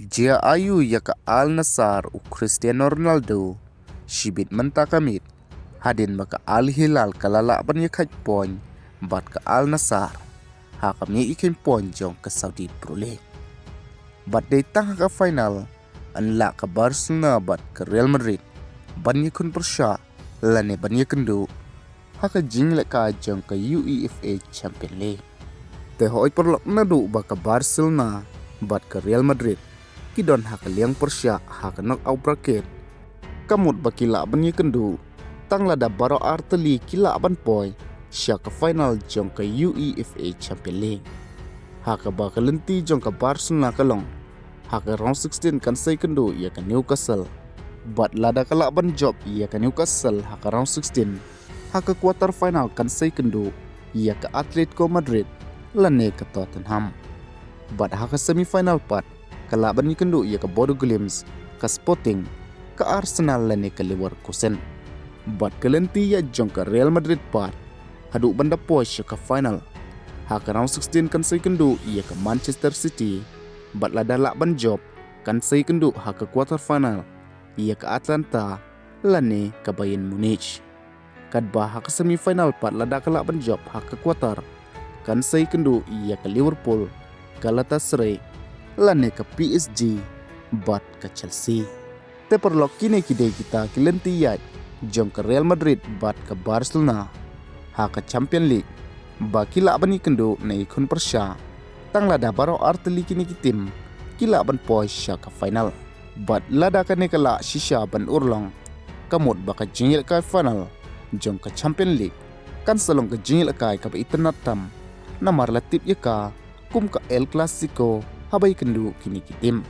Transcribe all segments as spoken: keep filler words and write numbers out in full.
Jia aïu ïa ka Al Nassr u Cristiano Ronaldo shibit mynta ka miet, hadien ba ka Al Hilal ka la lah ban ïa khaid point bad ka Al Nassr ha ka mih ïa khaid point jong ka Saudi Pro League. Bad dei tang ha ka final yn lah ka Barcelona bad ka Real Madrid ban ïakhun pyrshah lane ban ïakynduh ha ka jingïalehkai jong ka UEFA Champions League. Te hoi paralok, naduh ba ka Barcelona bad ka Real Madrid ki don ha ka liang pyrshah ha ka knockout bracket, ka mut ba ki lah ban ïakynduh tang lada baroh artylli ki lah ban poi sha ka final jong ka UEFA Champions League. Ha kaba ka lynti jong ka Barcelona ka long, ha ka round sixteen kan sa ïakynduh ïa ka Newcastle. Bad lada ka lah ban jop ïa ka Newcastle ha ka round sixteen, ha ka quarter final kan sa ïakynduh ïa ka Atletico Madrid lane ka Tottenham. Bad ha ka semi final pat ka lah ban ïakynduh ïa ka Bodo Glimt, ka Sporting, ka Arsenal lane ka Leverkusen. Bad ka lynti ïaid jong ka Real Madrid pat, haduh ban da poi sha ka final, ha ka round sixteen kan sa ïakynduh ïa ka Manchester City. Bad lada lah ban jop, kan sa ïakynduh ha ka quarter final ïa ka Atalanta lane ka Bayern Munich. Katba ha ka semi final pat, lada ka lah ban jop ha ka quarter, kan sa ïakynduh ïa ka Liverpool, Galatasaray lane ka PSG bad ka Chelsea. Te paralok, kine ki dei kita ki lynti ïaid jong ka Real Madrid bad ka Barcelona ha ka Champions League ba ki lah ban ïakynduh ne ïakhun pyrshah tang lada baroh artylli kine ki tim ki lah ban poi sha ka final. Bad lada kane ka lah shisha ban urlong, ka mut ba ka jingïalehkai final jong ka Champions League kan sa long ka jingïalehkai kaba itynnad tam, namar la tip ïa ka kum ka El Clasico haba ïakynduh kine ki tim.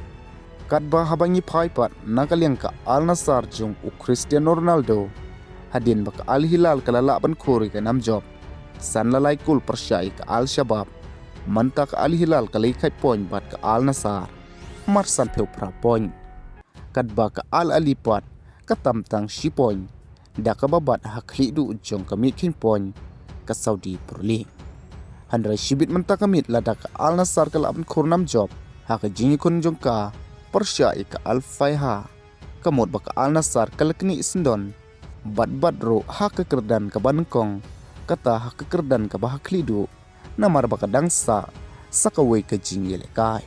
Katba haba ngi phai pat na ka liang ka Al Nassr jong u Cristiano Ronaldo, hadien ba ka Al Hilal ka la lah ban khur ïa ka nam jop san la lai kol pyrshah ïa ka Al Shabab, mynta ka Al Hilal ka la ïa khaid point bad ka Al Nassr mar san phew phra point. Katba ka Al Ahli pat ka tam tang shi point da kaba bat ha khlieh duh jong ka mih khaid point ka Saudi Pro League. Hynrei shibit mynta ka miet, lada ka Al Nassr ka lah ban khur nam jop ha ka jingïakhun jong ka pyrshah ïa ka Al Faiha, ka mut ba ka Al Nassr ka la knieh syndon bad bat ruh ha ka kyrdan kaba nyngkong, kata ha ka kyrdan kaba ha khlieh duh, namar ba ka dang sah sa kawei ka jingïalehkai.